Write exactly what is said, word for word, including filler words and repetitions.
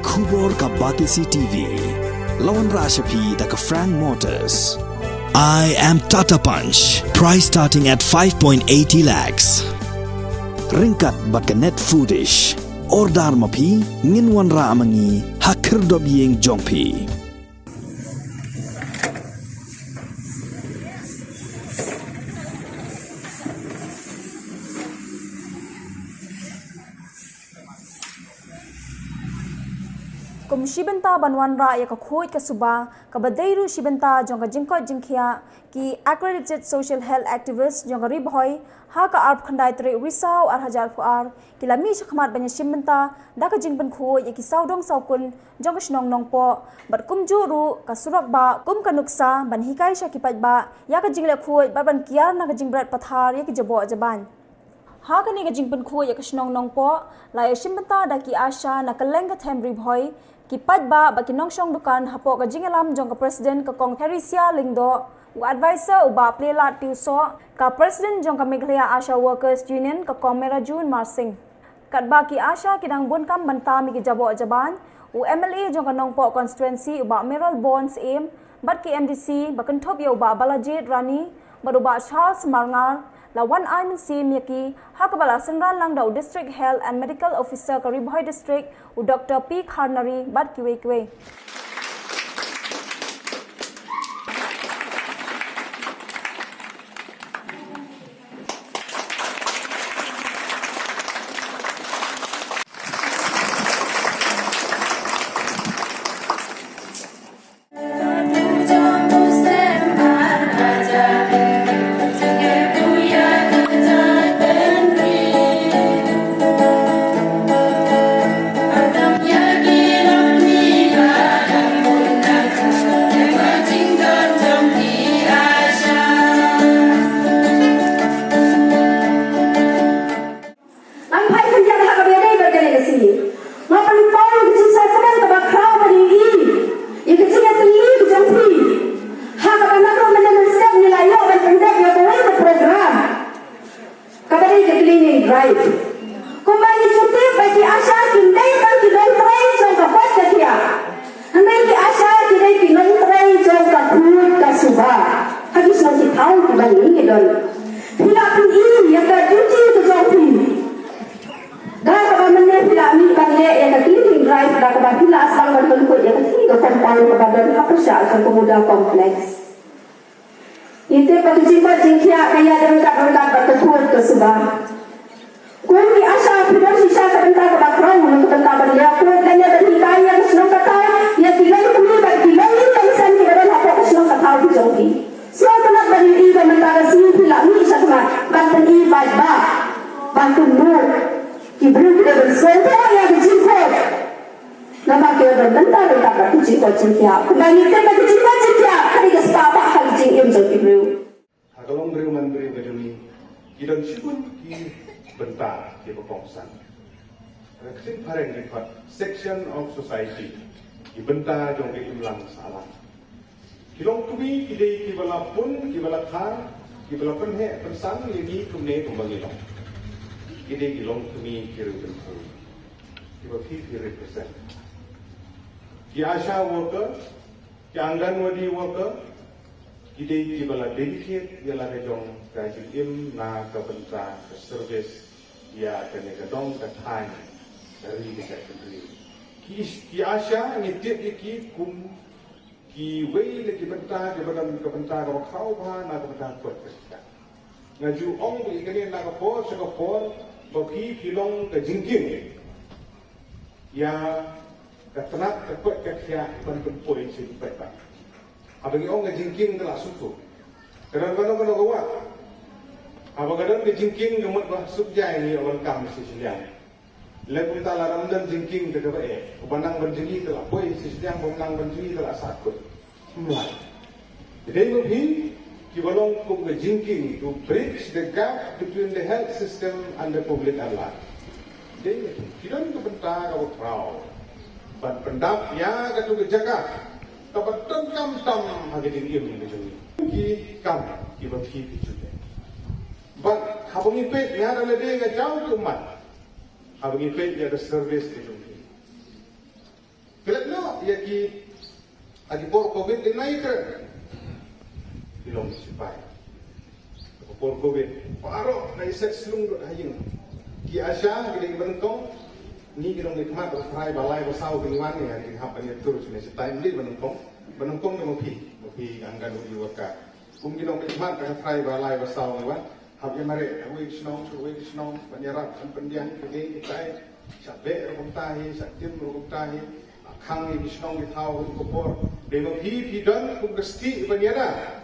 Khubor ka Batesi T V. La wanrah sha phi da ka Frank Motors. I am Tata Punch. Price starting at five point eighty lakhs. Ryngkat bad ka Net Foodish. Order ma phi, ngin wanrah ma ngi ha khyrdop ïing jong phi. Kum shi bynta ban wanrah ïa ka khuid ka suba, kaba dei ruh shi bynta jong ka jingkoit jingkhiah, ki accredited social health activist jong ka Ri Bhoi, ha ka arphew khyndai tarik Risaw ar hajar arphew ar, ki la mih shakhmat ban ïashim bynta da ka jingpynkhuid ïa ki sawdong sawkun jong ka shnong Nongpoh, bad kumjuh ruh ka surok bah kum ka nuksa ban hikai sha ki paidbah ïa ka jingleh khuid bad ban kiar na ka jingbret pathar ïa ki jaboh jaban. Ha kane ka jingpynkhuid ïa ka shnong Nongpoh, la ïashim bynta da ki ASHA na kylleng ka them Ri Bhoi, ki paidbah bad ki nongshong dukan hapoh ka jingïalam jong ka President ka Kong Theresia Lyngdoh, u Advisor u Bah Plielad Tiewsoh, ka President jong ka Meghalaya ASHA Workers Union ka Kong Merajun Marsing. Katba ki ASHA ki dang bun kam ban tam ïa ki jaboh jaban, u MLA jong ka Nongpoh Constituency u Bah Mayralborn Syiem, bad ki MDC ba kynthup ïa u Bah Balajied Rani bad u Bah Charles Marngar, la wan ai mynsiem ïa ki, ha kaba la synran lang da u District Health and Medical Officer ka Ri Bhoi District, u Doctor P Kharnari bad kiwei kiwei. Nang phai khyndiat ha kaba ïadei bad kane ka sngi. Nga pynpaw ïa ka jingsngewkmen kaba khraw ban ïohi ïa ka jingïatylli ka jong phi. Ha kaba naduh mynne mynstep ngi la ïoh ban pyndep ïa kawei ka program, kaba dei ka cleaning drive. Kumba ngi ju tip ba ki ASHA kim dei tang ki nongtrei jong ka koit ka khiah. Hynrei ki ASHA ki dei ki nongtrei jong ka khuid ka suba ha ki shnong ki thaw kiba ngi don. Phi lah pyni ïa ka duty ka jong phi da kaba mynne phi lah mih ban leh ïa ka cleaning drive, da kaba phi lah sdang ban pynkhuid ïa ka thing ka compound kaba don ha pyrshah jong ka Muda Complex. Ngi tip ba ka jingkoit jingkhiah ka ïaid ryngkat ryngkat bad ka khuid ka suba. Kum ki ASHA phi don shisha ka bynta kaba khraw, na ka bynta ban ïakhuid lane ban hikai ïa ka shnong ka thaw ïa ki longkmie bad ki longïing longsem kiba don hapoh ka shnong ka thaw ka jong phi. Sngewtynnat ban ïohi ba mynta ka sngi phi la mih shakhmat ban pyni paidbah ba kumno ki briew ki dei ban sngewthuh ïa ka jingkoit. Namar ki don bynta ryngkat bad ka jingkoit jingkhiah. Kumba ngi tip ba ka jingkoit jingkhiah ka dei ka spah bah ha ka jingim jong ki briew. Ha ka long briew man briew ka jong ngi, ki don shibun ki bynta kiba kongsan. Ha ka ktien phareng ki khot section of society, ki bynta jong ka imlang sahlang. Ki longkmie ki dei kiba la pun, kiba la kha, kiba la pynheh pynsang ïa ngi kumne kumba ngi long. Ki dei ki longkmie ki riew kynthei kiba phi phi represent. Ki ASHA worker, ki Anganwadi worker, ki dei kiba la dedicate ïa la ka jong ka jingim na ka bynta ka service ïa kane ka dong ka thaiñ, ka ri ka jaitbynriew. Ki, ki ASHA ngi tip ïa ki kum kiwei na ki bynta kiba don ka bynta kaba khraw bha na ka bynta ka koit ka khiah. Nga ju ong ba ïa kane na ka por sha ka por ba phi phi long ka jingkieng ïa ka tnat ka koit ka khiah ban pynpoi sha ki paidbah. Haba ngi ong ka jingkieng ka la suk tu, ka don kano kano ka wad. Haba ka don ka jingkieng ka mut ba suk jai ngi ïoh ban kam shi shiliang. Lem kumta lada ym don jingkieng te kaba eh uba nang ban jngi te la poi shi shiliang, uba nang ban jngi te la sah kut. Ym lah. Te dei ma phi kiba long kum ka jingkieng to bridge the gap between the health system and the public at large. Dei ma phi ki don ka bynta kaba khraw ban pyndap ïa katu ka jaka kaba donkam tam ha ka jingim ka jong ngi. Ki kam kiba phi phi ju leh. Bad haba ngi peit ïa da lade nga jaw ki ummat, haba ngi peit ïa ka service ka jong phi, Ki, ha ki por covid dei na ïa kren. Ki long ki sipai. Ka por covid baroh na ïa set slung lut ha ïing. Ki ASHA ki dei ki ba nyngkong. Ngi ki nongmihkhmat ba trai ba lai ba saw ki wan, ïa ki hap ban ïa tur shane shatai, ym dei ba nyngkong. Ba nyngkong dei ma phi, ma phi Anganwadi worker. Kum ki nongmihkhmat ba trai ba lai ba saw ki wan, hap ïa mareh ha kawei ka shnong sha kawei ka shnong ban ïarap ban pyndiang ki dei ki tai. Sha beh ruh kumta hi, sha tim ruh kumta hi. Khang ïa ki shnong ki thaw ha ka por. Dei ma phi, phi don kum ka stieh ban ïada.